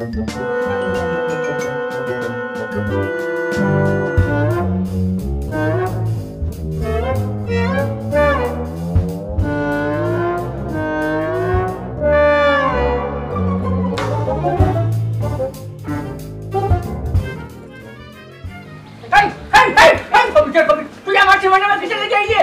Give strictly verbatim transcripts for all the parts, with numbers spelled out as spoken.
এই, এই, এই, এই, কবিতা, কবিতা, তুই আমার সীমানা আমার কিসের লেগে আইলে?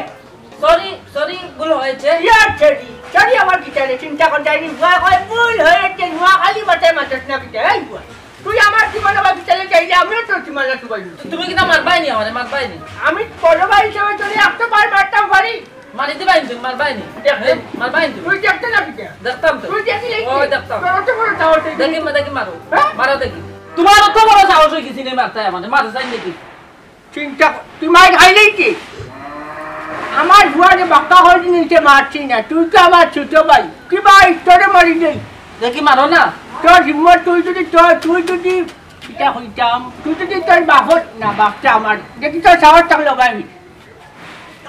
সরি, সরি, ভুল হয়েছে। ইয়ার ছেড়ি, ছেড়ি আমার কিসের? চিন্তা কর যায়নি, ভুয়া কয় ভুল হয়েছে, নোয়াখালী মাথায় মাথাস না কিসের? এই ভুয়া, তুই আমার সীমানা আমার কিসের লেগে আইলে? আমিও তোর সীমানা চুবাই দিছি। তুমি কিতা মারবায়নি আমারে, মারবায়নি? আমি বড় ভাই হিসেবে তোরে একশো বার মারতাম পারি। মারি দিবায়নি তুমি, মারবায়নি? দেখতে। হ্যাঁ? মারবায়নি তুমি? তুই দেখতে না কিসের? দেখতাম তো। তুই দেখলি ও, দেখতাম। তোর অত বড় সাহস হয়ে গেছে। দেখি, মা, দেখি, মারো। হ্যাঁ? মারো দেখি। তোমার অত বড় সাহস হয়ে গেছে নি মারতে আমারে? মারো, চাই দেখি। চিন্তা কর, তুই মার খাইলেই কি? আমার বুয়ারে বাক্কা করে নিতে মারছি না, তুই তো আমার ছোট ভাই। কি ভাই, তোরে মারি দেই। দেখি, মারো না। তোর হিম্মত, তুই যদি, তোর, তুই যদি, এটা হইতাম, তুই যদি তোর বাপর, না, বাপটা আমার, দেখি তোর সাহস থাকলে ভাই।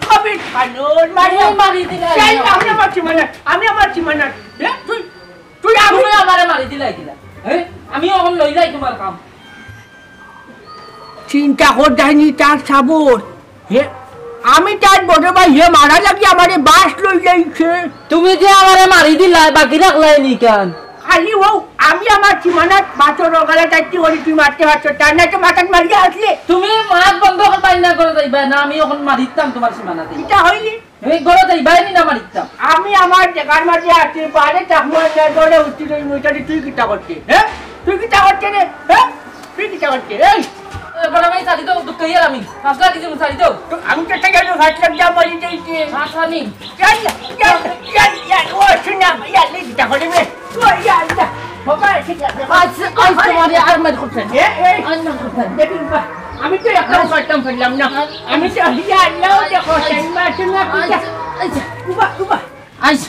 কবির খানুর মারি এই মারি দিলাই। এই, আমি আমার সীমানা, আমি আমার সীমানা। এ, তুই, তুই আমি তুমি আমারে মারি দিলাই কিলা? হ্যাঁ? আমি অখন লইলাই তোমার কাম। চিন্তা কর যায়নি তার সাবর। হে, আমি তার বড় ভাই, হে মারা লাগি আমারে বাস লই যাইছে। তুমি যে আমারে মারি দিলাই, বাকি রাখলাই নি কেন? খালি ও, আমি আমার সীমানাত বাসর ওগালা চাইতে করি, তুই মারতে পারছো, তার না তো মাথাত মারিয়া আসলে। তুমি মাত বন্ধ করবায় না, করে যাইবায় না, আমি অখন মারিতাম তোমার সীমানাত। এটা হইলি? এই ঘরে যাইবায় নি না মারিতাম? আমি আমার জাগার মাঝে আছি, বারে চাকমা না, ঘরে উঠছি, তুই মুইতালি, তুই কিতা করছে? হ্যাঁ? তুই কিতা করছে রে? হ্যাঁ? তুই কিতা করছে? এই! এ, বড় ভাই, চালি তো, দুঃখ হইয়ার আমি। পাঁচ লাখ দিছি, চালি তো। তো আমি তো চাই গেল, পাঁচ লাখ যা বলি যাইছে। পাঁচ লাখ নি? ইয়াল্লা, ইয়াল্লা, ইয়াল্লা, ইয়াল্লা, ও, শুন না, ইয়াল্লা, কিতা করে রে? ও, ইয়াল্লা। বাবা, ঠিক আছে। আজ, আজ তোমারে আর মার করতে না। এ, এই। আর মার করতে না। দেখুন, বা, আমি তো একটা করতাম পারলাম না। আমি তো, ইয়াল্লা, ও দেখো, টাইম মারছে না, কিতা? আচ্ছা, আচ্ছা। উবা, উবা। আইস,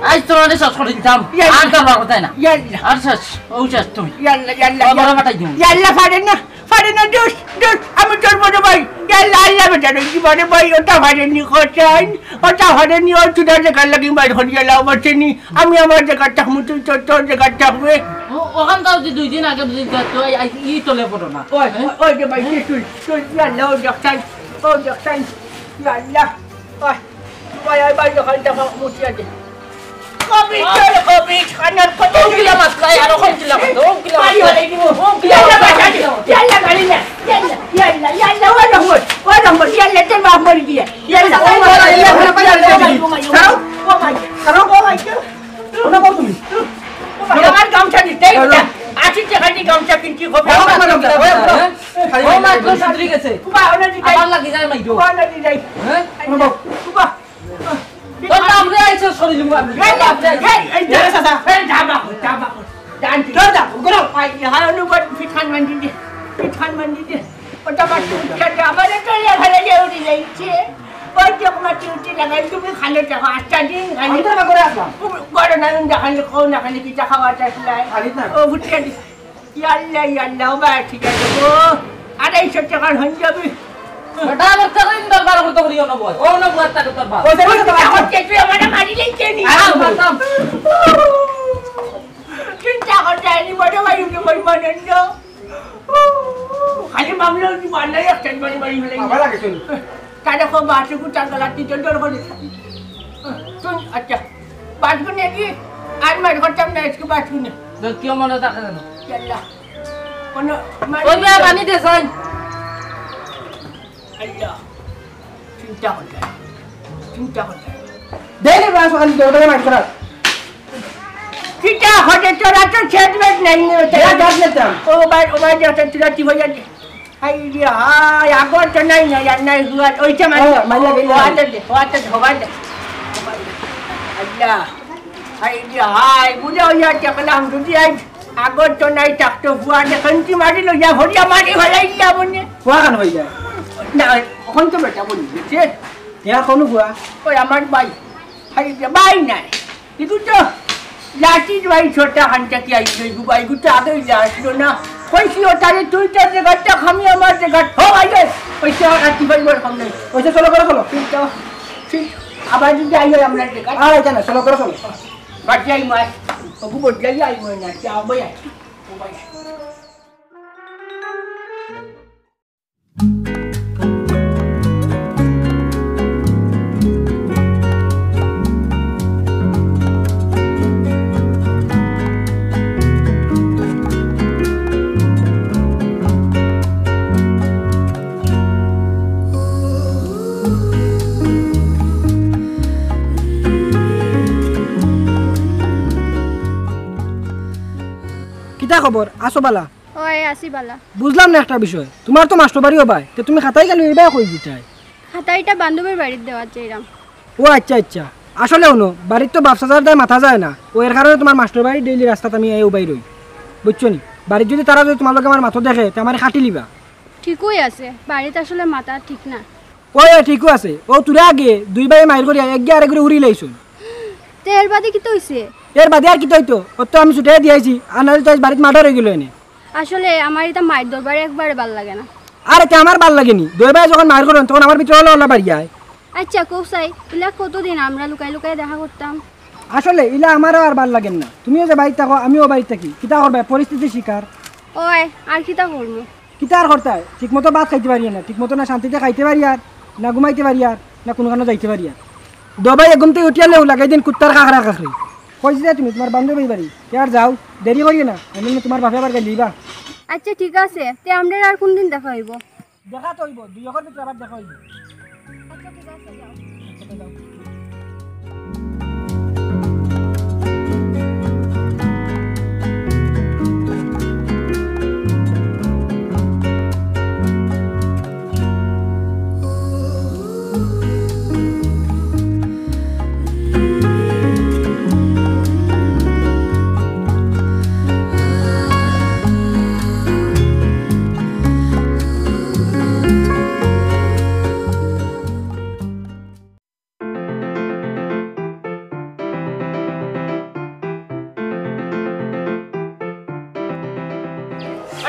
আইস তোমারে শেষ করি দিতাম। ইয়াল্লা। আর দরবার করতে না। ইয়াল্লা। আর শেষ, ও শেষ তুমি। ইয়াল্লা, ইয়াল্লা, ও বড় ইয়াল্লা। ফাটাই দিমু। ইয়াল্লা, পারে না, পারে না, দোষ, দোষ, আমি তোর বড় ভাই। ইয়াল্লা, আল্লাহ বেটা রে, কি বড় ভাই, ওটা পারেনি, কোথায়? ওটা পারেনি, ও তোর জাগার লাগি মার করি গেল, বুঝছে নি? আমি আমার জাগাত থাকমু, তুই তোর, তোর জাগাত থাকবে। ও, ওখান তাও যে দুই দিন আগে বুঝি তো, এই, এই, ই তলে পড়ো না। ওই, হ্যাঁ? ওই, ওই যে ভাই, তুই, তুই, ইয়াল্লা, ও দেখছাই, ও দেখছাই, ইয়াল্লা, ওই। ভাই, ভাই, ভাই, ওখানটা আমার মুঠিয়া দে। কবির, চল, কবির, খানার কত ও কিলা মাছ লাই, আর ওখান কিলা মাছ, ও কিলা মাছ ভাই, লাই। ওরে দিব। ও কিলা মাছ লাই। ইয়াল্লা, বাঁচা দে। ইয়াল্লা, গালি না। ইয়াল্লা, ইয়াল্লা, ইয়াল্লা, ও রহমত, ও রহমত, ইয়াল্লা, তোর বাপ মরি গিয়া। ইয়াল্লা, ও ভাই, ইয়াল্লা, ইয়াল্লা, ইয়াল্লা। ছাড়ো। ও ভাই, ছাড়ো। ও ভাই, ছাড়ো। কোন বাবু তুমি? ও ভাই, আমার গামছা দিতে, এই ছাড়ো। আশি টাকা দিয়ে গামছা কিনছি, হবে। ও আমার গামছা, ও, ও। ও মা, তো সাঁতরি গেছে। উবা, ওনা দি যাই। আবার লাগি যায়, মাইরো। ওনা দি যাই। হ্যাঁ? উবা। তোর বাপরে আইছে শরীর মুখ আমি। এই, এই, এই, এই, চাচা। এই, যা বাপ, যা বাপ। জান তুই। যা, যা, ঘুরো। আই, হ্যাঁ, অনুগত ফিটখান মান্ডি দে। ফিটখান মান্ডি দে। ওটা বাট উঠে দে। আমার একটা ইয়ে ফেলে দিয়ে উঠে যাইছে। ওই যে তোমার চুটি লাগাই, তুমি খালে দেখো, আটটা দিন খালে। আমি তো না করে আসলাম। ঘরে না, আমি দেখালে, কও না, খালে কি চা খাওয়া চা খিলাই। খালি না। ও, উঠে দি। ইয়াল্লা, ইয়াল্লা, ও ভাই, ঠিক আছে গো। আড়াইশো টাকার হয়ে যাবে। বেটা, আমার তো ঋণ দরবার করতে করি, অনবয়। ও অনবয়, তাকে দরবার। ও, দেখো তো, আমার চেয়ে তুই আমারে মারিলেই কেনি? আরে, মারতাম। চিন্তা করতে আইনি, বড় ভাই, উনি বই মানেন না। খালি মামলা উনি মারলে একটা বাড়ি বাড়ি ফেলে। আবার লাগে শুনি। তাহলে খুব বাসুকু তার গলা তিনজন ডর করে। শুন, আচ্ছা, বাসুকু নিয়ে কি? আর মার করতাম না, আজকে বাসুকু নিয়ে। তো কেউ মনে থাকে না? ইয়াল্লা। কোনো ওই মেয়ে পানি দে, যাই। আল্লাহ। চিন্তা করতে। চিন্তা করতে। দেখে বাস ওখানে দৌড়ে মার করা। চিন্তা করতে, তোরা তো ছেড়বেট নাই, নে, তোরা দেখ, দেখ, দেখ। ও ভাই, ও ভাই, যত তোরা কি হয়ে যাচ্ছে? হাই রে হাই, আগর তো নাই, নাই, আর নাই, হুয়ার, ওইটা মানে, ও, মাইয়া গেল। ও, আতে দে, ও, আতে দে, ও, আতে দে। আল্লাহ, হাই রে হাই, বুলে ওই আর দেখলাম, যদি আজ আগর তো নাই, থাকতো, হুয়া দেখেন কি মারি লইয়া, হরিয়া মারি হলাই দিয়া বনে। হুয়া কেন হয়ে যায়? না, এখন তো বেটা বলি, বুঝছে? ইয়া কোনো হুয়া? ওই আমার ভাই, হাই রে, ভাই নাই। ইগু তো লাঠির ভাই ছোটা হানটা কি আইলো, ইগু ভাই, ইগু তো আগেই আসলো না। কইছি ও তারে তুই তোর জায়গাটা, আমি আমার জায়গাটা। হো ভাই, ওই, ওই তো আর কি ভাই ওর কম নেই। ওই তো চলো, করো, চলো। ঠিক তো, ঠিক। আবার যদি আই হয় আমরা জায়গা। আর এটা না, চলো, করো, চলো। বাদ যাই মার। ওগু বদলাই আই মনে না, কি আবার আই। কিতা খবর? আছো বালা? অয়, আছি বালা। বুঝলাম না একটা বিষয়, তুমার তো মাস্টর বাড়ি অবায়, তে তুমি খাতাইখান লইয়া অবায় কই যিতায়? খাতাইটা বান্ধবীর বাড়িত দেওয়াত যাইরাম। ও আইচ্ছা, আইচ্ছা। আসলে হুনো, বাড়িত তো বাপ-চাচার দায় মাতা যায় না, অউ এর কারণে তুমার মাস্টর বাড়ির ডেইলি রাস্তাত আমি আইয়া অবায় রই, বুঝছো নি? বাড়িত যুদি তারা যুদি তুমার লগে আমার মাতো দেখে, তে আমারে কাটিলিবা। ঠিকউ আছে, বাড়িত আসলে মাতা ঠিক না। অয়, অয়, ঠিকউ আছে। অউ তুরা আগে দুই ভাইয়ে মাইর করিয়া একগিয়ে আরেকগরে উড়িলাইছইন। তে এর বাদে কিতা অইছে? এর বাদে আর কিতা অইতো? অউ তো আমি ছুটাইয়া দিয়াইছি, আর নাইলে তো আইজ বাড়িত মার্ডার অইগেলো অনে। আসলে আমার ইতা মাইর দরবার একবারে ভালা লাগে না। আরে তে আমার ভালা লাগে নি, দুই ভাইয়ে যখন মাইর করইন তখন আমার ভিতরে অলা অলা বাড়িয়ায়। আইচ্ছা, কও চাই, ইলা কতদিন আমরা লুকাই লুকাই দেখা করতাম? আসলে ইলা আমারও আর ভালা লাগে না, তুমিও যে বাড়িত থাকো আমিও বাড়িত থাকি, কিতা করবায়, পরিস্থিতির শিকার। অয়, আর কিতা করমু? কিতা আর করতায়? ঠিকমতো ভাত খাইতে পারিয়ার না, ঠিকমতো না শান্তিতে খাইতে পারিয়ার, না ঘুমাইতে পারিয়ার, না কুনুখানো যাইতে পারিয়ার। দুই ভাইয়ে ঘুম থাকি উঠিয়া লেউ লাগাই দেইন কুত্তার খাকরা খাকরি। কই যিতায় তুমি? তুমার বান্ধবীর বাড়ি। তে আর যাও, দেরি করিও না, নাইলে তুমার বাপে আবার গাইল্লাইবা। আইচ্ছা, ঠিক আছে, তে আমরার আর কুনদিন দেখা অইবো? দেখা তো অইবো, দুই অকর ভিতরে আবার দেখা অইবো। আইচ্ছা, ঠিক আছে, যাও। আইচ্ছা, তে যাও।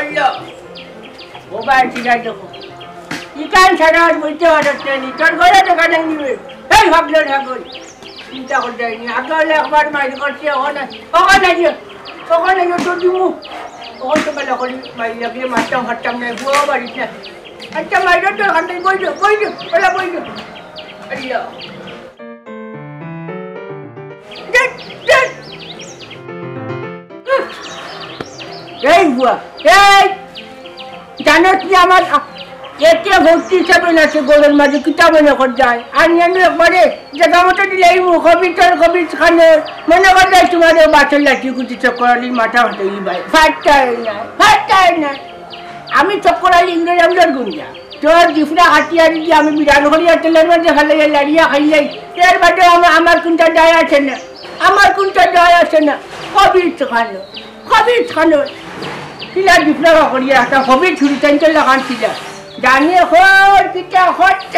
আল্লাহ। ও ভাই, ঠিক আছে, দেখো। ইখান ছাড়া আর বইতে পারত না নি। তোর ঘরে তো কাটাই নিবে। এই ভাবলো ঠাকুর। চিন্তা করতে হয়নি। আগে হলে একবার মাইর করছে, ওখানে, ওখানে গিয়ে, ওখানে গিয়ে তোর দিমু। ওখান তো বেলা করি মাইর লাগিয়ে মারতাম, ফারতাম না, বুয়া বাড়িত না। আচ্ছা, মাইর তোর খান থেকে বই দে, বই দে, ওলা বই দে। আল্লাহ। এই বুয়া, এই জানোস নি আমার, আ, এতে ভর্তি হিসাবে নাচে গোলের মাঝে কিতা মনে কর যায়। আর আমি একবারে জাগা মতো দিলে এই মুখ ভিতর কবি খানে মনে কর যায় তোমার বাসের লাঠি গুটি চক্কর আলীর মাথা হতে ভাই। ফাটতায় না, ফাটতায় না। আমি চক্কর আলী ইংরেজ আমলের গুন্ডা। তোর জিফরা হাতিয়ারি দিয়া আমি বিরান করিয়া তেলের মধ্যে ফালাইয়া লাড়িয়া খাইলাই। এর বাদে আমা-, আমার কুনটা দায় আছে না। আমার কুনটা দায় আছে না। খবিস খানো। খবিস খানো। কিলা জিফরা করিয়া একটা খবিস ছুরি টানতে লাগান কিলা। জানে খোর কিতা খরচ।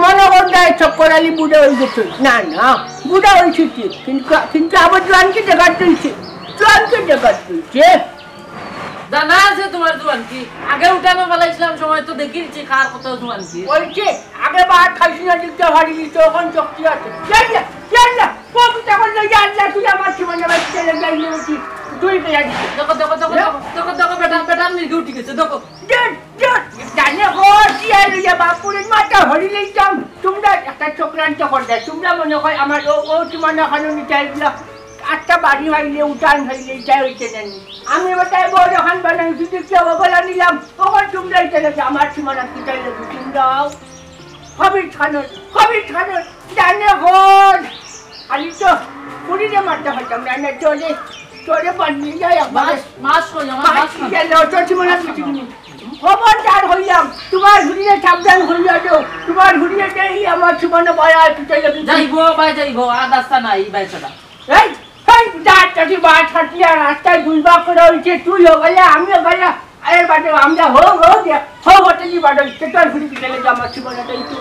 মনে কর দায় চক্কর আলী বুড়া অই গেছে। না, না। বুড়া অইছে ঠিক। কিন্তু, কিন্তু আবার জোয়ানকে জাগাত তুলছে। জোয়ানকে জাগাত তুলছে। জানা আছে তোমার জোয়ান কি? আগে উঠানো ফালাইছিলাম সময় তো দেখিলছি কার কত জোয়ান কি। ওই যে আগে ভাত খাইছি না, দিকটা ফাড়ি দিছে, অখন শক্তি আছে। ইয়াল্লা, ইয়াল্লা, কবিতা করলো, ইয়াল্লা, তুই আমার জীবনে ভাই চলে যাই না কি? দুই বেলা দিছে। দেখো, দেখো, দেখো, দেখো, দেখো, দেখো, বেটা, বেটা, আমি উঠি গেছে, দেখো। জোর, জোর, জানে হো, কি আর ইয়া বাপুরে মাথা হরি লইতাম। তোমরা একটা চক্রান্ত করবে। তোমরা মনে হয় আমার ও, ও তোমার না খানো নিতে আইলা। আটটা বাড়ি হইলে, উঠান হইলে, যাই হইতে জানি। আমি বেটায় বড় খান বানাই, যদি কেউ ওগুলা নিলাম, ওখান তোমরাই চলে যাও, আমার সীমানা কি চাইলে তুমি দাও। খবিস খানোর, খবিস খানোর, জানে হন। আমি তো ফুরিরে মারতে হইতাম না, না, চলে, চলে পারলি যাই একবারে। মাছ, মাছ কই আমার, মাছ মাছ কই? গেল, তোর সীমানা কিছু নেই। খবরদার হইলাম, তোমার ফুরিরে সাবধান হইয়া দেও, তোমার ফুরিরে দেই আমার সীমানা বাড়ায়, তুই চলে যাবি। যাইবো, ভাই যাইবো, আর রাস্তা নাই, ভাই ছাড়া। এই, এই, যা, চাচি, বাস কাটিয়া রাস্তায় দুই ভাগ করা হইছে, তুই ওখানে, আমি ওখানে, আরে বাদে, আমরা হো, হো, দে, হো, হোটেলি বাদে, কেটার ঘুরি বিকেলে যা, মাছি বলে, তাই তো।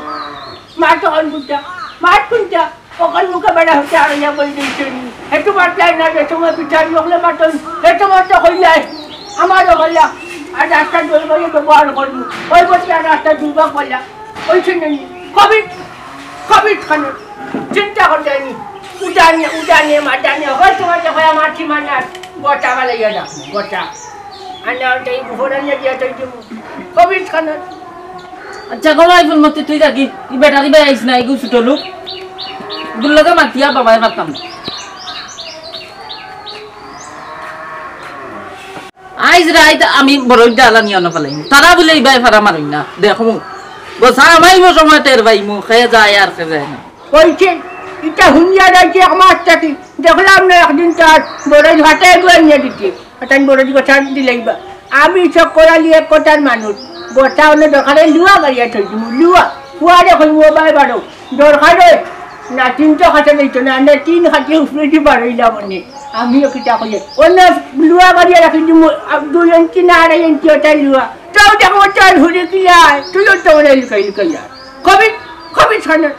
মাছ তখন বুঝতে, মাছ শুনতে, ওখান মুখে বেড়া হচ্ছে, আর ইয়া বই দিচ্ছে নি। একটু মারতে হয় না, যে সময় বিচারি ওখানে মারতে হয়, একটু মারতে হইলে, আমার ওখানে, আর রাস্তা জল বলে ব্যবহার করবো, ওই বলছে, আর রাস্তা দুই ভাগ করলাম। ওই শুনে নি, খবিস, খবিস খানো, চিন্তা করতে নি, উঠানে, উঠানে, মাঠানে, হয়তো, হয়তো, হয় আমার সীমানার গোটা বেলা ইয়ে রাখবো, গোটা। আনা, ওটাই উপর আনিয়া দিয়া তাই দিব। খবিস খানা। আচ্ছা, গো ভাই, ফুলমতি, তুই থাকি। ই বেটারি ভাই আইস না, এগু ছোট লোক। এগুর লগে মাতিয়া বাবায় পারতাম না। আইজ রাইত আমি বড় ডালা নিয়া না ফালাইমু। তারা বুলে ইবায় ফারা মারইন না। দেখমু। বসা আমাইমু সময় টের পাইমু। খে যায় আর খে যায় না। কইছে, ইটা হুনিয়া রাইছে এক মাস থাকি। দেখলাম না একদিন তার বড় ভাতে এগু আনিয়া দিতে। আর তাই বড় কথা দিলাইবা। আমি চক্কর আলী এক কথার মানুষ। বসা অন্য দরকারে লুয়া গাড়িয়া থই দিমু। লুয়া। ফুয়ারে কইমু, "ও ভাই বাড়ো।" দরকার হয়, না তিন তো খাতে দিত না, না তিন খাতে উপরে দি বাড়াইলাম অনে। আমিও কিতা কইলে, অন্য লুয়া বাড়িয়ে রাখি দিমু, আ, দুই ইঞ্চি না আড়াই ইঞ্চি ওটা লুয়া। তাও দেখো, চাল ঘুরে কি যায়, তুইও তো ওরা লুকাই লুকাই যায়। কবি, কবি শোনো।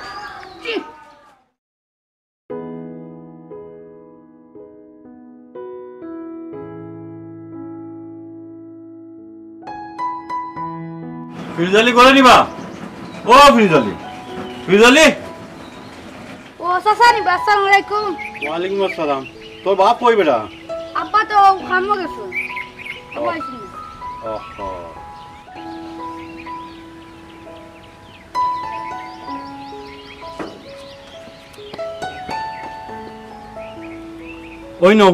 ছি। ফিরোজ আলী করে নিবা? ও ফিরোজ আলী, ফিরোজ আলী। ও চাচা নিবা, আসসালামু আলাইকুম। ওয়ালাইকুম আসসালাম। তোর বাপ কই বেটা? আব্বা তো কামো গেছে। আব্বা আইছে না। ওহো। ওই নও,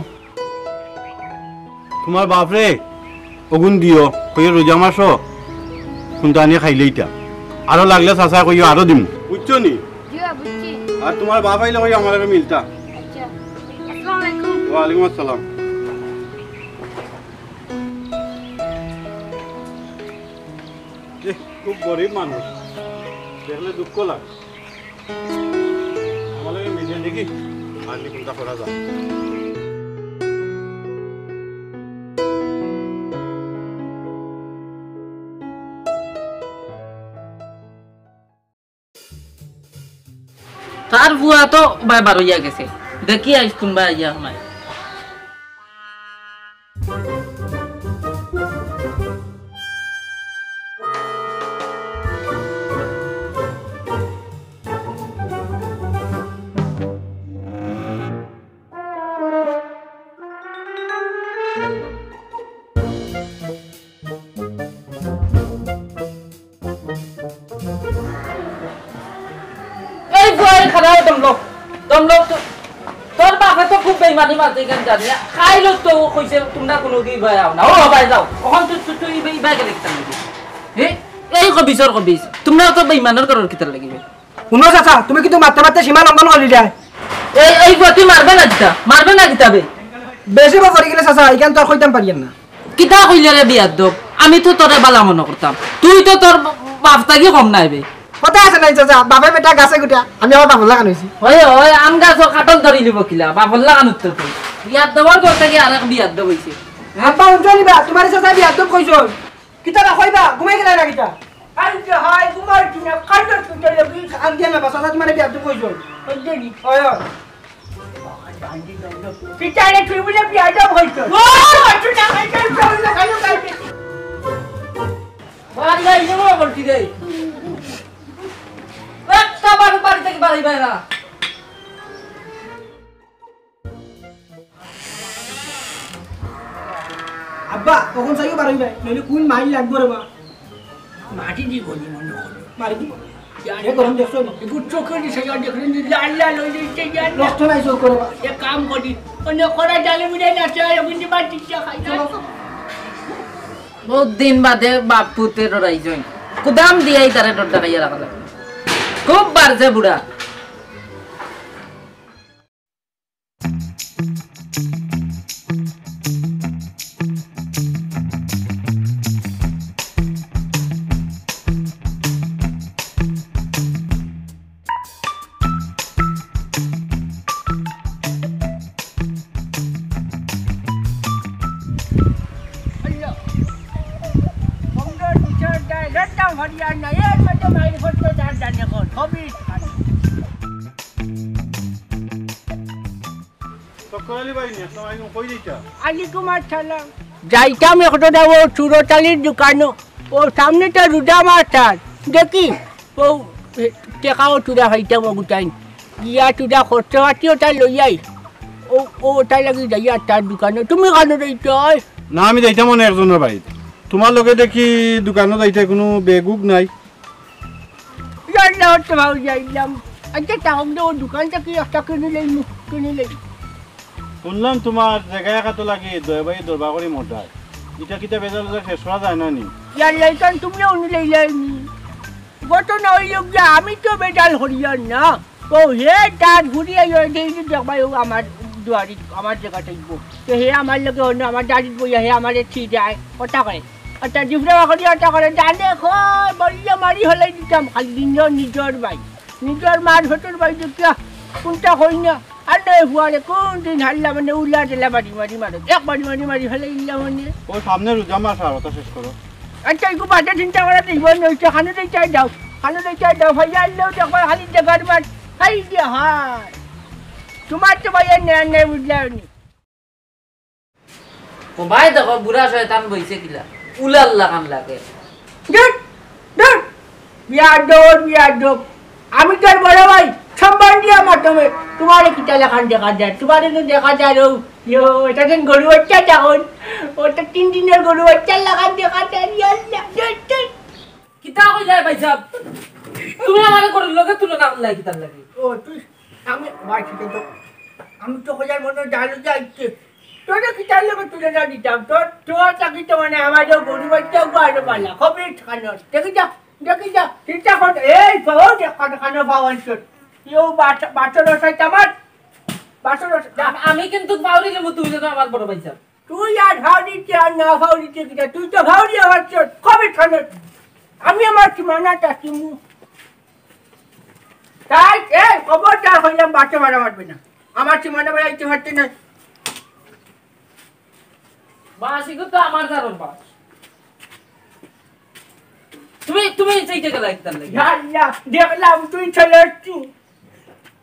তোমার বাপরে অগুন দিও, কইও রোজা মাসো কুন্তা আনিয়া খাইলে ইটা। আরো লাগলে চাচায় কইও, আরো দিমু। বুঝছো নি? জি, বুঝছি। আর তোমার বাপ আইলে কইও আমার লগে মিলতা। আচ্ছা। আসসালামু আলাইকুম। ওয়ালাইকুম আসসালাম। এহ, খুব গরিব মানুষ, দেখলে দুঃখ লাগে। আমার লগে মিলিয়া দেখি, আর নি কুন্তা করা যায়। তার ফুয়া তো বায় বার অইয়া গেছে, দেখি আইজ কুনবা আইয়া নাই। এই ফুয়া, এই খাড়াও দমলো, দমলো তো। তোর বাপে তো খুব বেইমানি মারতে কেন জানি না। খাইলো তো ও কইছে, "তোমরা কুনু কি ভাই আও না।" ও ভাই যাও, অখন তুই, তুই, তুই ইবায়, ইবায় গেলে কিতা নাকি? হে? এই কবিছর কবিছ, তোমরা তো বেইমানর ঘরর কিতার লাগি বে? হুনো চাচা, তুমি কিন্তু মারতে মারতে সীমা লঙ্ঘন করি যায়। এই, এই ফুয়া, তুই মারবে না কিতা? মারবে না কিতা বে? বেশি বা করি গেলে চাচা, ইখান তো আর কইতাম পারিয়ার না। কিতা কইলে রে বিয়াদ্দব? আমি তো তোরে বালা মনো করতাম, তুই তো তোর বাপ থাকি কম নায় বে। কথা আছে নাই চাচা, বাপে বেটা গাছে গুটা, আমি আমার বাপর লাখান অইছি। হয়, হয়, আম গাছো কাটল ধরিলিবো কিলা, বাপর লাখান উত্তর তুই। বিয়াদ্দবর ঘর থাকি আরেক বিয়াদ্দব অইছে। আব্বা, উঠো নিবা, তোমার চাচা বিয়াদ্দব কইছইন। কিতা বা কইবা, ঘুমাই গেলা না কিতা? আইজ হয় তোমার দিনে কাণ্ড ছুটে যাবি। আম দিয়া না বা, চাচা তোমার বিয়াদ্দব কইছইন। কইছইন নি? হয়, হয়। কিতা রে, তুই বুলে বিয়াদ্দব কইছস? ও, তুই না কইছস, তুই না কইছস, কইছস। বাড়ি যাই যাবো বলছি রে। একটা বাড়ি, বাড়ি থাকি বাড়ি বাইরা। আব্বা, অখন চাইও বারইবায়, নইলে কুন মাইর লাগবো রে মা। মাটি দি গলি মনে হয়। মারি দিব। এ গরম দেখছো নি? এগু চোখে দিছে, ইয়া দেখলে নি, লাল লাল অই যাইছে, ইয়া। রক্ত নাই চোখ করে বা। এ কাম করি, অন্য করা জালে মিলে না, চাই, অখন যে বাটি চা খাই না। চলো। বহুত দিন বাদে বাপ পুতে ডরাইছইন। কুদাম দিয়াই তারে ডর দেখাইয়া রাখা লাগে। খুব বাড়ছে বুড়া। চক্কর আলী ভাই নি, আসসালামু আলাইকুম, কই যাইতা? আলাইকুম আসসালাম। যাইতাম একটু না ও চুরতালির দোকানো, ও সামনে তো রোজা মাস আর দেখি ও টেকাও চুরা খাইতাম ও গুটাইন। গিয়া চুরা খরচ পাতিও তাই লইয়াই। ও, ও তাই লাগি যাইয়া তার দোকানো। তুমি কানো রইতায়? না, আমি যাইতাম অনে একজনর বাড়িত। তুমার লগে দেখি দোকানো যাইতে কুনু ব্যাগ উগ নাই। ইয়াল্লা, অত ভাও যাইলাম। আচ্ছা, তাহলে ও দোকান থাকি একটা কিনি লইমু, কিনি লই। হুনলাম তুমার জাগা একাতো লাগি দয়া ভাই দরবার করি মোটায়। ইটা কিতা বেজাল বেজাল শেষ করা যায় না নি? ইয়াল্লা, ইখান তুমিও নি লইলায় নি। ঘটনা অইল গিয়া, আমি তো বেজাল করিয়ার না। তো হে তার ঘুরি আইও, ডেইলি দেখবায় ও আমার দুয়ারি, আমার জাগাত আইবো। তো হে আমার লগে অন্য আমার দাড়িত বইয়া হে আমারে ছি যায়, কথা কয়। আচ্ছা, জিফরা করি কথা করে, জানে কয়, বলিয়া মারি হলাই দিতাম, খালি নিজর, নিজর ভাই। নিজর মার ভেতর ভাই দেখিয়া, কুনটা কই না। আর নয় ফুয়ারে কুন দিন হারলা মানে উলা দিলা বাড়ি মারি মারো। এক বাড়ি মারি মারি হলাই দিলা মানে। ও সামনে রোজা মাস আর ওটা শেষ করো। আচ্ছা, একটু বাজে চিন্তা করা দিই, বন্ধ হইছে, খানো দিতে যাও, খানো দিতে যাও, ভাইয়া আনলেও দেখবার খালি দেখার মার, খাই দিয়া হায়। তোমার তো ভাইয়া নেয় নেয়, বুঝলাম নি। ও ভাই দেখো, বুড়া শয়তান বইছে কিলা, উলার লাখান লাগে। ধুর, ধুর, বিয়াদব, বিয়াদব। আমি তোর বড় ভাই, সম্মান দিয়া মাতমে, তোমারে কিতা লাখান দেখা যায়, তোমারে তো দেখা যায় ও, ইয়ো, এটা দিন গরু বাচ্চা যখন, ওটা তিন দিনের গরু বাচ্চার লাখান দেখা যায়, ইয়াল্লা, ধুর, ধুর। কিতা কইলায় ভাইসাব? তুমি আমারে গরুর লগে তুলনা করলায় কিতার লাগি? ও, তুই আমি, ভাই, ঠিক আছে। আমি তো খোঁজার মনে ডাল যাইছে। তোরে কিতার লগে তুলনা দিতাম? তোর, তোর চাকরি তো মানে আমার যে গরু বাচ্চা উগো আরো বালা। খবির খানোর। দেখি যা, দেখি যা। চিন্তা কর, এই পাও যে খানো, খানো পাও আনছস। ইয়ো বাট-, বাটর ওসাইত আমার। বাটর ওসাইত, যা। আম-, আমি কিন্তু ফাউরি নেবো, তুমি যেন আমার বড় ভাইসাব। তুই আর ফাউরিতে আর না ফাউরিতে কিতা? তুই তো ফাউরি আমার চোর। খবির খানোর। আমি আমার সীমানা চাচিমু। তাই, এই, খবরদার কইলাম, বাটে মারা মারবে না। আমার সীমানা বেড়াইতে পারতে না। বাস, এগুলো তো আমার জানোর বাস। তুমি, তুমি চাইতে গেলে একদম লাগে। ইয়া, ইয়া, দেখলাম তুই চলে আসছু।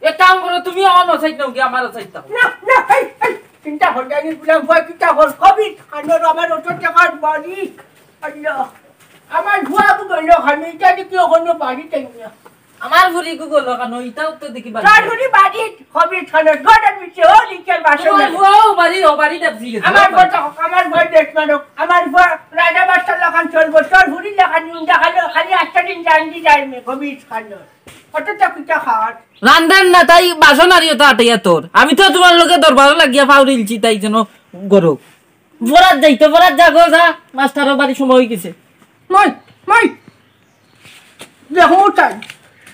এক কাম করো, তুমি অন্য সাইড নাও কি আমার সাইড থাকো। না, না, এই, এই, চিন্তা কর, জানি বুলাম, ভয় চিন্তা কর, খবির খানোর আমার অত টাকার বাড়ি। আল্লাহ, আমার ভুয়া তো বললো, আমি এটা দেখি ওখানে বাড়ি চাই না। আমার ভুড়ি গু গেল কেন? এটাও তো দেখি বাড়ি। তোর ভুড়ি বাড়ি, খবির খানোর ঘরের ভিতরে, ও নিচের বাসন। তোমার ভুয়া ও বাড়ি, ও বাড়ি দেখছি গেছে। আমার কথা, আমার ভয় দেশ মানব, আমার ভয় রাজা বাদশার লাখান চলবো, তোর ভুড়ি লাখান নিউন দেখালো, খালি একটা দিন জানবি যাইনি, খবির খানোর। অত তো পিঠা খাওয়ার। রান্ধেন না, তাই বাসন আরিও তো আটাইয়া তোর। আমি তো তোমার লগে দরবারও লাগিয়া ফাউরিলছি, তাই যেন গরো। ফরাত যাইতো, ফরাত যা গো, যা। মাস্টারও বাড়ি সময় হয়ে গেছে। মই, মই। দেখো তাই।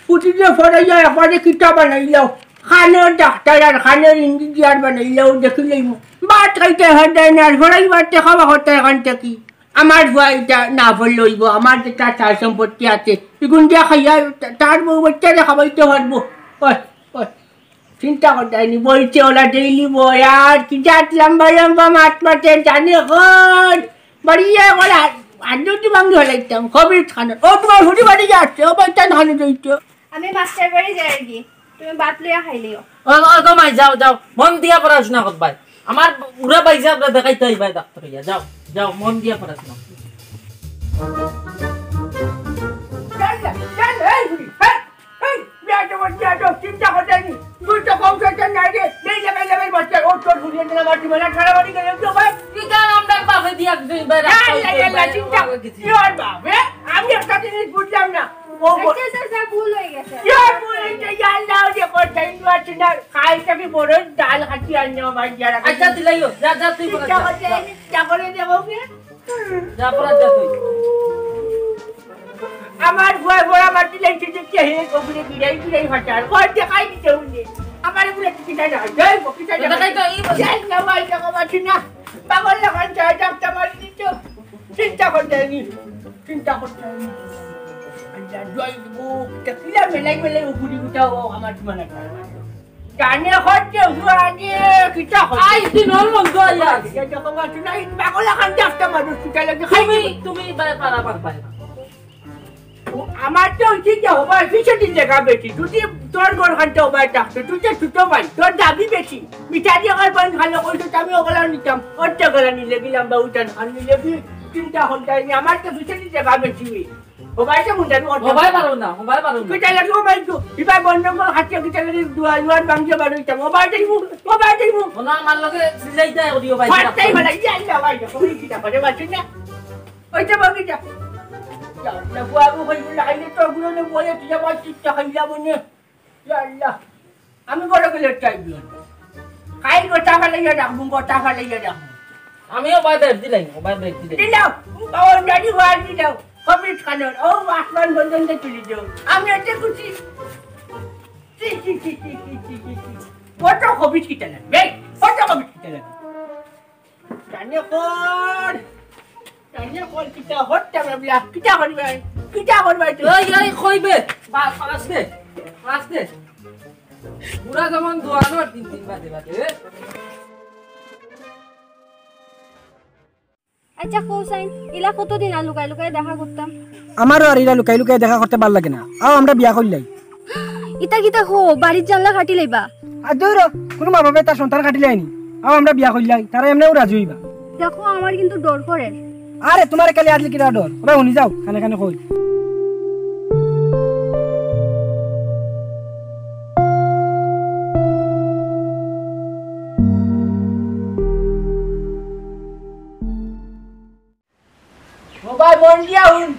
উঠি যে ফরাইয়া একবারে কিতা বানাইলাও। খানোর ডাক্তার আর খানোর ইঞ্জিনিয়ার বানাইলাও, দেখিলেই মো-, ভাত খাইতে হয় দেয় না, আর ফরাই ভাত খাওয়া হতো এখান থেকে। আমার ভুয়া এটা না পড়লে হইব, আমার যেটা সার সম্পত্তি আছে, এগুন দিয়া খাইয়া তা-, তার বউ বাচ্চারে খাওয়াইতে পারবো। ওই, ওই, চিন্তা করতে হয়নি, বইছে ওরা ডেইলি বই, আর কি জাত লম্বা লম্বা মাত মাতে জানে এখন। বাড়িয়ে ওরা আর যদি ভাঙ্গি হলাইতাম, খবির খানোর। ও তোমার হুড়ি বাড়ি যাচ্ছে, ও বাচ্চা ধানে যাইতো। আমি মাস্টার বাড়ি যাই আর কি, তুমি ভাত লইয়া খাইলিও। ও, ও, গো মাই, যাও, যাও, মন দিয়া পড়াশোনা করবাই। আমার উড়া বাইজা আমরা দেখাইতে হইবাই ডাক্তার হইয়া। যাও, যাও, মন দিয়া পড়াশোনা। চল না, চল, এই বুড়ি, হ্যাঁ, এই, বিয়াদব, বিয়াদব, চিন্তা করতে নি। তুই তো কম করতে নাই রে, নেই লাগাই লাগাই বাচ্চা, ও তোর বুঝিয়ে দিলাম, আর তুই মানে খারাপ বাড়ি গেলে তো ভাই। কি কারণ আমরা বাপে দিয়া দিই, ভাই, রাস্তা হইতে, ভাই, চিন্তা আমার কিছু। কি ওর বাপ, হ্যাঁ? আমি একটা জিনিস বুঝলাম না। ও বল- আচ্ছা, স্যার, স্যার, ভুল হয়ে গেছে। কি আর ভুল হয়েছে? ইয়ার নাও যে কোথায় ইনভার্সিটি না, খাইটা কি বড় ডাল খাচ্ছি আর নেওয়া ভাই যারা আচ্ছা, দিলাইও। যা, যা, তুই বড় চিন্তা যা, করতে যা। আমি চিন্তা করে দেবো কে? যা, বড় যা তুই। আমার ভয় বড় মাটি লাগছে যে কে হে, ওগুলো বিড়াই, বিড়াই ফাটার। ভয় দেখাই দিতে উনি। আমার এগুলো কিছু না, না, যাই বকি, যাই তো দেখাই তো, এই বল। যাই না, ভাই, টাকা পাচ্ছি না। পাগল লাগান যায়, ডাক্তার মারি দিত। চিন্তা করতে হয়নি, চিন্তা করতে হয়নি। আল্লাহ, জয় দিব, কিতা কিলা মেলাই মেলাই উগুরি উঠাও, আমার জীবনে জানে হচ্ছে, হুয়ানি, কিতা হচ্ছে? আই, দিন হল মন তো আইয়া আছে। এটা তো আমার শোনা, এই পাগল এখন ডাক্তার মানুষ, কিতা লাগে খাই তুমি, দিবে। তুমি বা-, পারা পারবায় না। ও, আমার তো উচিত যে হবায় পিছনে জায়গা বেশি। যদি তোর ঘর খানতে হবায় থাকতো, তুই তো ছোট ভাই, তোর দাবি বেশি। মিঠা দিয়ে আমার বোন ভালো করতো, তো আমি ওগুলা নিতাম। ওর তো ওগুলা নিলে গেলাম বা উঠান খান নিলে বি-, চিন্তা হল তাই নি। আমার তো পিছনে জায়গা বেশি। মোবাইলটা মুন্ডাবি কথা। মোবাইল পারো না, মোবাইল পারো না। কিতা লাগে মোবাইল তো? ইবাই বন্ধ কর, হাতে কিতা লাগে দুয়া, দুয়ার ভাঙ্গিয়া বার হইতাম। মোবাইল দেখবো, মোবাইল দেখবো। ওনা আমার লগে সিজাইতা করিও ভাই। ফাটাই বলা, ইয়া, ইয়া, ভাই, ওই কিতা করে বাঁচি না? ওই যে বাকি যা। ইয়া, না, বুয়া, ও ভাই, লাইনে তো গুলো নে বলে, তুই আমার চিত্ত খাইলা মনে। ইয়া আল্লাহ। আমি বড় গেলে চাই দিও। খাই গোটা ফালাইয়া রাখবো, গোটা ফালাইয়া রাখবো। আমিও ভাই ব্রেক দিলাই, ভাই ব্রেক দিলাই। দিলাও, ও গাড়ি ভাড়া দিলাও। কবির খানের, ও আসমান পর্যন্ত তুলি দেও। আমি এতে খুশি। ছি, ছি, ছি। কত কবির কিতা লাগে? এই, কত কবির কিতা লাগে? জানে কোন? জানে কোন কিতা হত্যা বাবলা? কিতা করবে? কিতা করবে তুই? ওই, ওই, কইবে। বা-, আস্তে, আস্তে। বুড়া যেমন দোয়ানো তিন তিন বাজে বাজে, এ? আচ্ছা, কও চাইন, ইলা কতদিন আর লুকাই লুকাই দেখা করতাম? আমারও আর ইলা লুকাই লুকাই দেখা করতে ভালা লাগে না। আও, আমরা বিয়া করিলাই। ইতা কিতা কও, বাড়ির জানলা কাটি লাইবা? আর দূর, কোনো মা বাপে তার সন্তান কাটিলায়নি। আও, আমরা বিয়া করিলাই, তারা এমনেও রাজি হইবা। দেখো, আমার কিন্তু ডর করের। আরে, তোমার কালি আজকে কিতা ডর? ওরা হুনি যাও, কানে কানে কই। ও ভাই, মন দিয়া হুন।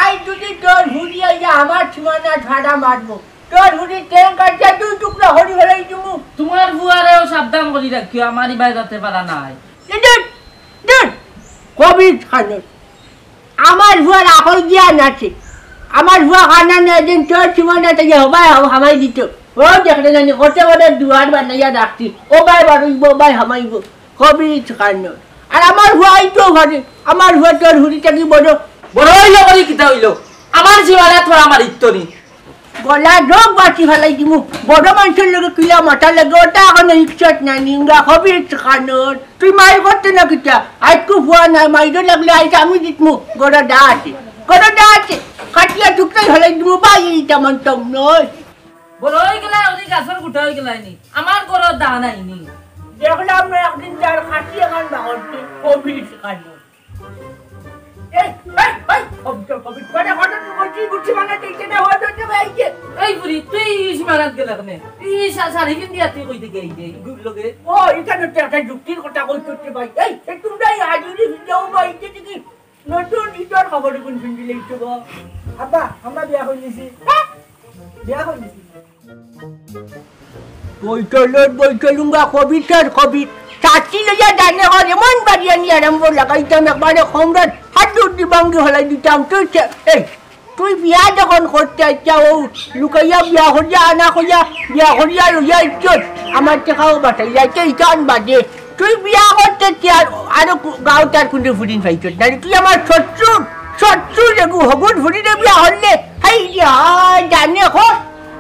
আই যদি তোর হুড়ি আইয়া আমার সীমানা ঠাড়া মারবো, তোর হুড়ি ট্যাং কাটিয়া দুই টুকরা হরি ফেলাই দিমু। তোমার ফুয়ারেও সাবধান করি রাখিও, আমার ইবায় যাতে পারা নাই। দূর, দূর, কবির খানর। আমার ফুয়ার আকল জ্ঞান আছে। আমার ফুয়া খানা না দিন তোর সীমানা থেকে হবাই হামাই দিত। ও দেখলে জানি কত বড় দুয়ার বানাইয়া রাখছি। ও ভাই বাড়াইবো, ও ভাই হামাইবো। কবির খানর। আর আমার ফুয়া আইতো ঘরে, আমার ফুয়া তোর হুড়ি থাকি বড়। বড় হইল করি কিতা হইল? আমার জিওয়ালা তোর আমার ইত্তরি। গলা রোগ বাঁচি ফেলাই দিমু। বড় মানুষের লগে কিলা মাথা লাগে, ওটা এখন ইচ্ছত না, নিংগা কবির খানর। তুই মাই করতে না কিতা? আজকু ফুয়া নাই, মাইরে লাগলে আইসা আমি জিতমু। গড়া দা আছে, গড়া দা আছে। কাটিয়া টুকটাই ফেলাই দিমু, ভাই, এইটা মানতাম নয়। বড় হয়ে গেলা, উনি গাছের গুটা হয়ে গেলাইনি। আমার ঘরও দা নাইনি। দেখলাম না একদিন যার খাসি এখন বাগরতে, কবির খাইল। এই, এই, এই, কবির, কবির, মানে হঠাৎ তুই বলছিস, বুঝছি মানে দেখছে না, হঠাৎ তুই ভাই কে? এই বুড়ি, তুই ইস মারাত গেলা কেনে? ইস, আ, শাড়ি পিন্দিয়া তুই কই থেকে এই যে, ইগুর লগে? ও, এটা তো একটা যুক্তির কথা কই করতে ভাই। এই, এই তোমরা এই হাজুরি ভিডিও বা এই যে কি নতুন ইটার খবর কোন পিন্দি লেইছো গো? আব্বা, আমরা বিয়া করে নিছি। বিয়া করে নিছি। বৈঠলর বৈঠলুঙ্গা কবিতার কবি। চাচি লইয়া জানে ঘর এমন বাড়ি আনি আরম্ভ লাগাইতাম একবারে খমরাত হাত উঠি ভাঙ্গি হলাই দিতাম। তুই চে-, এই, তুই বিয়া যখন করতে আইতা ও লুকাইয়া বিয়া করিয়া আনা কইয়া বিয়া করিয়া লইয়া ইচ্ছত আমার টেকাও বাটাই যাইতে ইকান বাদে। তুই বিয়া করতে কি আর আরো কু-, গাঁও তার কুন্ডে ফুরিন পাইছত না? তুই আমার শত্রু, শত্রু লেগু হগুন ফুরিনে বিয়া হরলে। হাই রে হায়, জানে কর,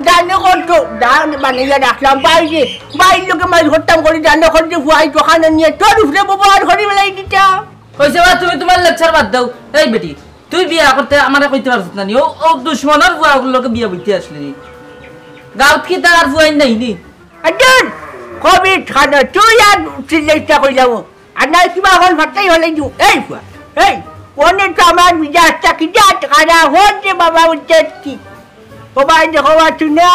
জানে কর তো, জান বানাইয়া রাখলাম বাইরে, বাইর লোকে মাইর করতাম করি, জানে কর যে ফুয়াই দোকানে নিয়ে তোর উপরে ব্যবহার করি বেলাই দিতাম। কইছে বা তুমি তোমার লেকচার বাদ দাও। এই বেটি, তুই বিয়া করতে আমারে কইতে পারছত না নি? ও, ও দুশমনর ফুয়াগুর লগে বিয়া বইতে আসলি নি? গাঁওত কি তার ফুয়াই নাই নি? আদুর! কবির খান, তুই আর চিল্লাইতে কইলাম। আর নাই কিবা হল ফাটাই হলে দিও। এই ফুয়া, এই, অনে তো আমার মিজাজটা কি জাত খারাপ হচ্ছে বাবা, উঠছে কি? ও ভাই, দেখো বা, শুনো,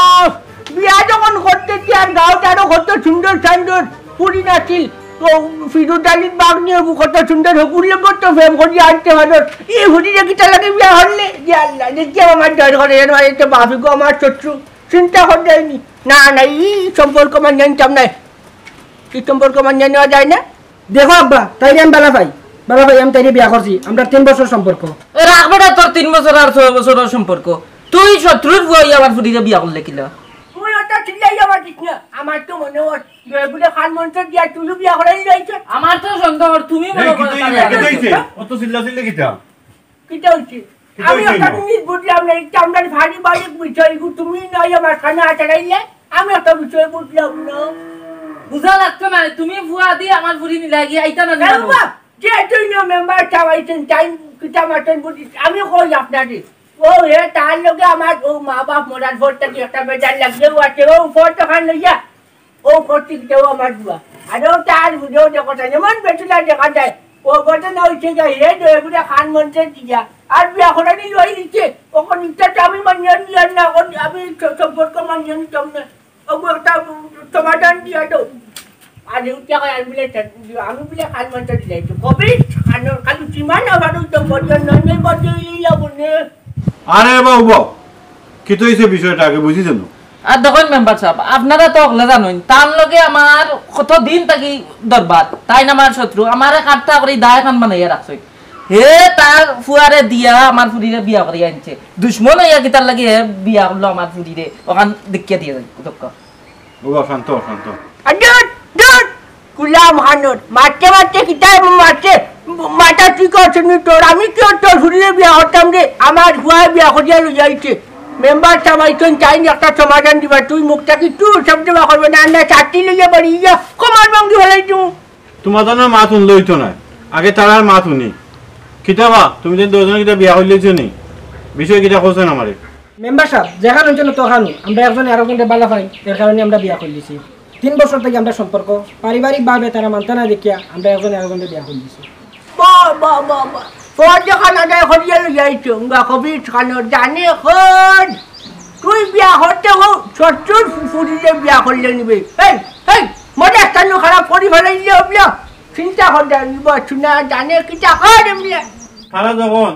বিয়া যখন করতে কি আর গাঁওত আরো কত সুন্দর সুন্দর ফুরিন আছিল। তো ফিরোজ আলীর বাগ নিয়ে কত সুন্দর হকুর লোক তো প্রেম করিয়া আনতে পারো। এই ফুরিনে কিতা লাগে বিয়া হরলে? ইয়া আল্লাহ, দেখি আমার ডর করে, এর মানে তো বাপি গো আমার শত্রু। চিন্তা কর যায়নি। না, না, এই সম্পর্ক মানিয়া নিতাম না। এই সম্পর্ক মানিয়া নেওয়া যায় না। দেখো আব্বা, তাইরে আমি বালা পাই, বালা পাই, আমি তাইরে বিয়া করছি, আমরা তিন বছর সম্পর্ক। এ রাখ বেটা, তোর তিন বছর আর ছয় বছরর সম্পর্ক। তুই শত্রুর ফুয়াই আমার ফুরিরে বিয়া করলে কিলা? তুই ওটা চিল্লাই আমার দিস না, আমার তো মনে হয় এগুলো খান মঞ্চ দিয়া তুইও বিয়া করাই যাইছে। আমার তো সন্দেহ হয়, তুমি মনে করো তাহলে। কিতা হইছে? অত চিল্লা চিল্লি কিতা? কিতা হইছে? কিতা আমি হইছে একটা নি? জিনিস বুঝলাম না, এই চামড়ার ভারী বারিক বিষয়, এগু তুমি নাই আমার খানা আটারাইলে, আমি একটা বিষয় বুঝলাম না। বুঝা লাগতো না, তুমি ফুয়া দিয়ে আমার ফুরি মিলাই গিয়ে আইতা না কেন নিলাম। বাপ? যে তুই না মেম্বার চাওয়াইছেন, টাইম কিতা মাতন বুঝিস, আমি কই আপনারে। ও হে, তার লগে আমার ও মা বাপ মরার পর থাকি একটা বেজার লাগছে, ও আছে, ও ফটো খান লইয়া। ও কর্তৃক দেও আমার জুয়া। আর ও তার বুঝেও যে কথা, যেমন বেটুলা দেখা যায়। ও ঘটনা হইছে যে হে যে এগুলা খান মঞ্চে দিয়া। আর বিয়া করানি লই দিছে, অখন ইটা তো আমি মানিয়া নিয়ার না, অখন আমি স-, সম্পর্ক মানিয়া নিতাম না। অগু একটা সমাধান দিয়া দেও। আর ইটা কয় আমি বলে, আমি বলে কান মানতে দিলাই তো। কবি, কান, কান সীমা না বারো তো বলিয়া নয়, নয় বলিয়া ইলা বলে। আরে বাবু, বাবু, কিতা অইছে বিষয়টা আগে বুঝি যাইন। আর দেখইন মেম্বার সাব, আপনারা তো অকলে জানইন, তার লগে আমার কত দিন থাকি দরবার, তাইন আমার শত্রু, আমারে কাট্টা করি দায় খান বানাইয়া রাখছইন। হে তার ফুয়ারে দিয়া আমার ফুরিরে বিয়া করি আনছে। দুশমন অইয়া কিতার লাগি হে বিয়া করলো আমার ফুরিরে, অখান দেখিয়া দিয়া যাইন, দক্ষ। বাবা, শান্ত, শান্ত। আ, দূর, দূর। গুলাম খানোর। মারতে মারতে কিতা মারতে? মাথা ঠিক আছে নি তোর? আমি কিওর তোর ফুরিরে বিয়া করতাম রে? আমার ফুয়ায় বিয়া করিয়া লই যাইছে। মেম্বার সাব আইছইন, তাইন একটা সমাধান দিবা। তুই মুখটা কিচ্ছু শব্দ বার করবে না, আর না ছাতি লইয়া বাড়ি যা। কমার ভাঙ্গি ফালাই দিমু। তোমার জন্য মাত হুনলে অইতো নায়, আগে তারার মাত হুনি। কিতা বা, তুমি যে দুইজনে কিতা বিয়া করিলিছো নি? বিষয় কিতা কওছাইন আমারে? মেম্বার সাব, যেখান অইছে না তখান, আমরা একজনে আরোকজনরে বালা পাই, এর কারণে আমরা বিয়া করিলিছি। তিন বছর থাকি আমরার সম্পর্ক, পারিবারিকভাবে তারা মানতা না দেখিয়া আমরা একজনে আরোকজনরে বিয়া করিলিছি। বাহ, বাহ, বাহ, বাহ। তোর যেখান আদায় করিয়া লই যাইছো, উঙ্গা কবির খানোর জানে খন। তুই বিয়া করতে হো, শত্রুর ফু-, ফুরিরে বিয়া করলে নিবে। এই, এই, মনে একটা নু খারাপ করি ফালাইলে অবলা। চিন্তা কর দে, নিব, শুনা, জানে কিতা কর এমনি। তারা যখন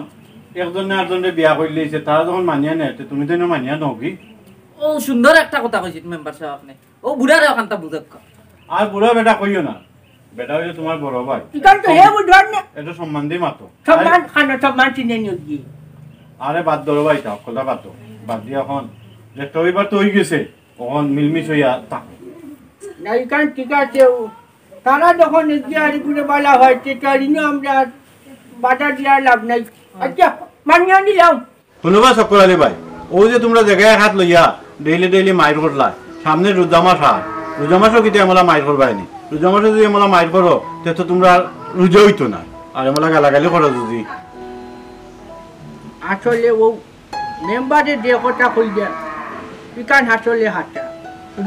একজনে আরজনরে বিয়া করিলিছে, তারা যখন মানিয়া নেয়, তে তুমি তো এনে মানিয়া নেও কি? ও, সুন্দর একটা কথা কইছেন মেম্বার সাব আপনে। ও বুড়ারে অখানটা বুঝাউক্কা। আর বুড়া বেটা কইও না। বেটা অইলে তোমার বড় ভাই। ইখান তো হে বুঝবার না। এটা সম্মান দি মাতো। সম্মান আরে, খানো, সম্মান চিনে নিও গিয়ে। আরে বাদ ধরো ভাই, তা কথা বাদ দাও। বাদ দিয়া অখন যেটা অইবার তো অই গেছে, অখন মিলমিশ অইয়া থাকো। না, ইখান ঠিক আছে। ও, তারা যখন এগিয়ে আর ঘুরে বালা হয়, তে তার ইনো আমরা বাধা দিয়া লাভ নাই। আচ্ছা, মানিয়া নিলাম। হুনো বা চক্কর আলী ভাই, অউ যে তুমরা জাগায় এক আত লইয়া ডেইলি ডেইলি মাইর করলায়, সামনে রোজা মাস আর, রোজা মাসও কিতা এমলা মাইর করবায় নি? রোজা মাসও যদি এমলা মাইর করো, তে তো তুমরার রোজা অইতো না। আর এমলা গালাগালি করো যদি। আসলে অউ মেম্বারে যে কথা কইলা, ইখান আসলে হাছা।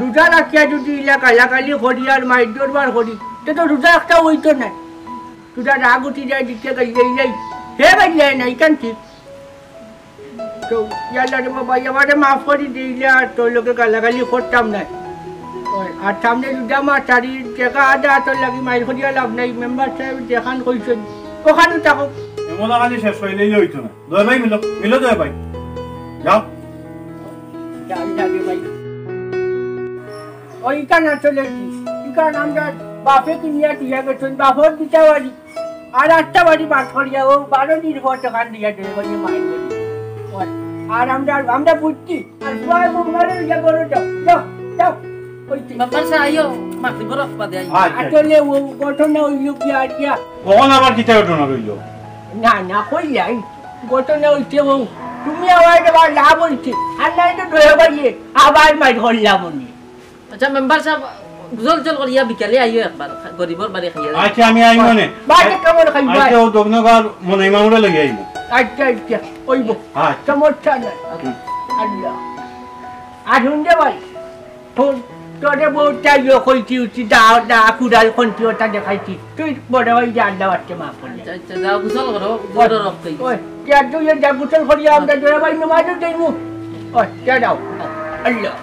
রোজা রাখিয়া যদি ইলা গালাগালি করি আর মাইর দরবার করি, তে তো রোজা একটা অইতো নায়। রোজা রাগ উঠি যায়, দিতে গাইলে ইলাই, হে গাইলে না, ইখান ঠিক। তো, ইয়াল্লা রে বাবা, আমারে মাফ করি দে, ইলা আর তোর লগে গালাগালি করতাম নায়। ওই, আর সামনে রোজা মাস, আর ই জাগা আদা তোর লাগি মাইর করিয়া লাভ নাই, মেম্বার সাব যেখান কইছইন, অখানউ থাকো। এমলা খালি শেষ অইলেই অইতো না। দুই ভাই মিলো, মিলো দুই ভাই। যাও। যাই, যাই রে ভাই। ওই ইখান আসলে কি? ইখান আমরার বাপে কিনিয়া দিয়া গেছইন, বাপর দুইটা বাড়ি। আর আটটা বাড়ি বাদ করিয়া অউ বারো দিন পর দোকান দিয়া দেবে, ওই যে মাইর করি। ওই, আর আমরা, আমরা বুঝছি। আর সবাই মুখ মারে, ইয়া করো, যাও, যাও, যাও। ওই তো। বাবা, সে আইও, মাটি বরফ বাদে আইও। আচ্ছা। আসলে অউ ঘটনা অইল কি আর কিয়া? অখন আবার কিতা ঘটনা রইল? না, না, কই যাই? ঘটনা অইছে অউ, তুমি আবার আবার লাভ অইছে। আর নাই তো ডরে বাইয়ে আবার মাইর করলাম উনি। আচ্ছা, মেম্বার সাব, গুজল জল করিয়া বিকালে আইও একবার, গরিবর বাড়ি খাইয়া যাও। আচ্ছা, আমি আইমু নে। বাড়ি কেমন খাইবা? আচ্ছা, অউ দগ্নগার মনাই মামুরে লইয়া আইমু। আচ্ছা, আচ্ছা, অইব। আচ্ছা। সমস্যা নাই। হুম। আল্লাহ। আর হুন রে ভাই, হুন, তোরে বউত তাইও কইছি, উঠছি, দা, দা, কুড়াল, খন্তি ওটা দেখাইছি। তুই বড় ভাই যে আল্লাহ আজকে মাফ করিয়া। আচ্ছা, আচ্ছা, যাও, গুজল করো, ওই, বড় রব কই। ওই, কে আর তুই যা গুজল করিয়া আমরা দুই ভাই নমাজও যাইমু। ওই, কে যাও? আল্লাহ।